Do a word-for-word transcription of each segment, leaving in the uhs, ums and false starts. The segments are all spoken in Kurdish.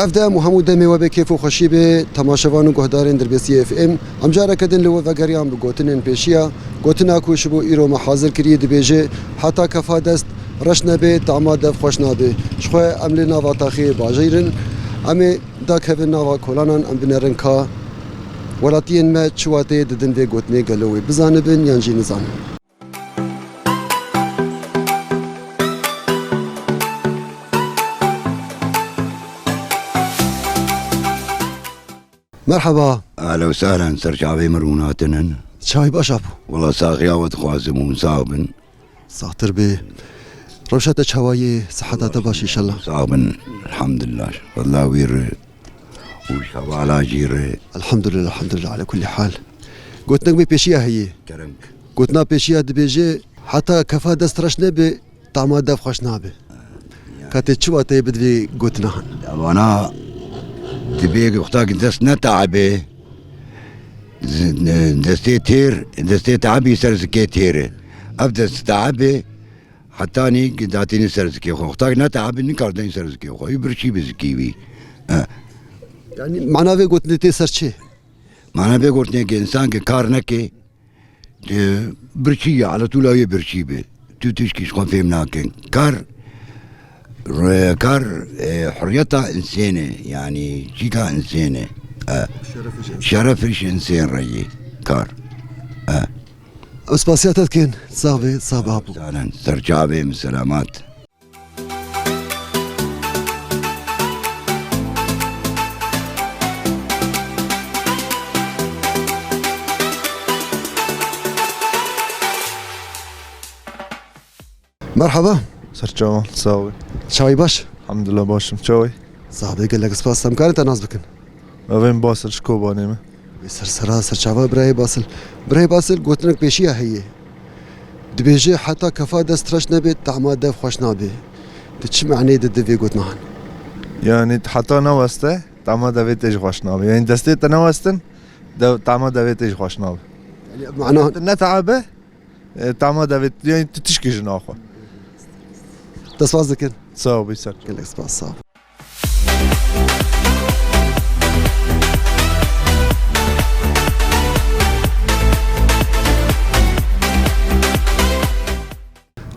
Ev dem û hemû demê we bê kêf û xweşî bê, temaşevan û guhdarên Dirbêsiyê F M. Em careke din li we vegeriyan bi gotinên pêşiya. Gotina ku ji bo îro me hazir kiriye dibêje, heta kefa dest reş nebe, tama dev xweş nabe. Ji xwe em li nava taxê bajêr in. Em ê dakevin nava kolanan, em binerin ka welatiyên me çi wateyê didin vê gotinê, gelo wê bizanibin yan jî nizanin. Merhaba. Ehlen û sehlen, ser çavê min rûnatinin. Çavê baş apo. Wela saxiya we dixwazim hûn sax bin. Saxtir bê. Rewşa te çawa ye, siheta te baş inşallah. Sax bin, elhamdulillah. Wela wî re û şevala jî re. Elhamdulillah, elhamdulillah, ala kulli hal. Gotinek me pêşiya heye. Kerem. Gotina pêşiya dibêje, heta kefa dest reş nebe, tama dev xweş nabe. Ka te çi wateyê bi divê gotina han? Vana dibê wexta ku dest ne tabe, z-, destê têr, destê tabî ser zikê têr e. Ev dest tabe, hetanî datînî ser zikê xwe. Wexta ne tabe, nikar dayîn ser zikê xwe. Wî birçî bi zikî wî. E. Yani mana vê gotinê tê ser çi? Mana vê gotinê ki insan ki kar neke, e, birçî ye, ala tûla wê birçî be. Tu tişkî ji xwe fêm nake. Kar, re-, kar, e, huriyeta insên e, yani çîka insên e. E, şerefê ji insên re ye kar. E. Em spasiya te dikin. Sax be, sax be apo. Salen, ser çavê min selamat. Merhaba. Ser çavan, sağ ol. Çawî baş? Elhamdülillah, başım. Çawî? Sağ be, gelek spas. Em karin te nas bikin? Evên Basil ji Kobanê me. Wê ser sera, ser çava birayê Basil. Birayê Basil, gotinek pêşiya heye. Dibêje, heta kefa dest reş nebe, tama dev xweş nabe. Tu çi manê dide vê gotina han? Yani heta neweste, tama devê tê jî xweş nabe. Yani destê te newestin, dev, tama devê tê jî xweş nabe. Yani mana ne tabe, e, tama devê, yani tu tişkî ji naxwe. Te spas dikin. Sağ ol, bir ser. Gelek spas, sağ ol.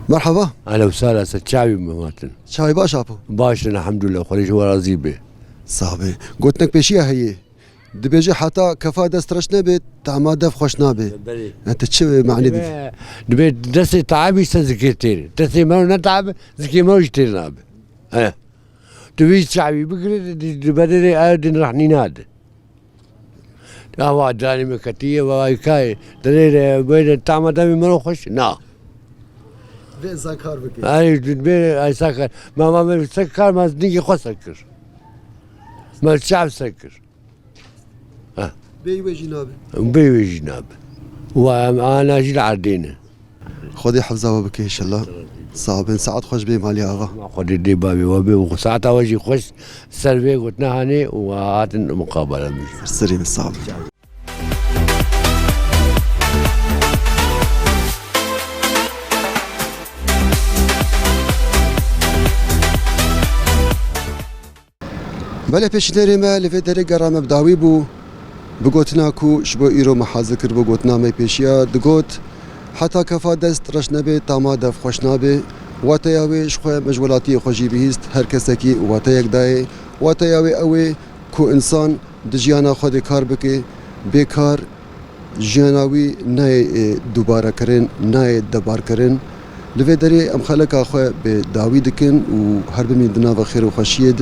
Merhaba. Ehlen û sehlen, ser çavî min hatin. Çavê baş apo? Baş in, elhamdülillah, Xwedê ji we razî be. Sax be. Gotinek pêşiya heye. Dibêje heta kefa dest reş nebe, tama dev xweş nabe. Belê. Yani tu çi manê dide? Dibe, dibe destê tabî ser zikê têr. Destê me ne tabe, zikê me jî têr nabe. He. Tu vî çavî bigire, di, di bedê de ew din rehnî nade. Ava canê me ketiye, va kayê. Derê re, böyle tama demê mero xweş, na. Vê insan kar bike. Ay, vê insan kar. Ma, ma, me ser kar, ma zindgî xwe ser kir. Me çav ser kir. Ha. Bêyî wê jî nabe. Bêyî wê jî nabe. Wa em ana jî li erdê ne. Xwedê hefza we bike inşallah. Sağ bin, saet xweş bê malê ava. Xwedê dê bavê we bê û saeta we jî xweş ser vê gotina hanê û hatin muqabele min. Serê min sağ bin. Belê pêşînerê me li vê derê gera me bi dawî bû. Bi gotina ku ji bo îro me hazir kiribû gotina me pêşiya, digot, heta kefa dest reş nebe, tama dev xweş nabe. Wateya wê ji xwe me ji welatiyê xwe jî bihîst, her kesekî wateyek dayê. Wateya wê ew ê ku însan di jiyana xwe de kar bike, bê kar jiyana wî nayê, e, dubare kirin, nayê debar kirin. Li vê derê em xeleka xwe bi dawî dikin û her bimîn di nava xêr û xweşiyê de.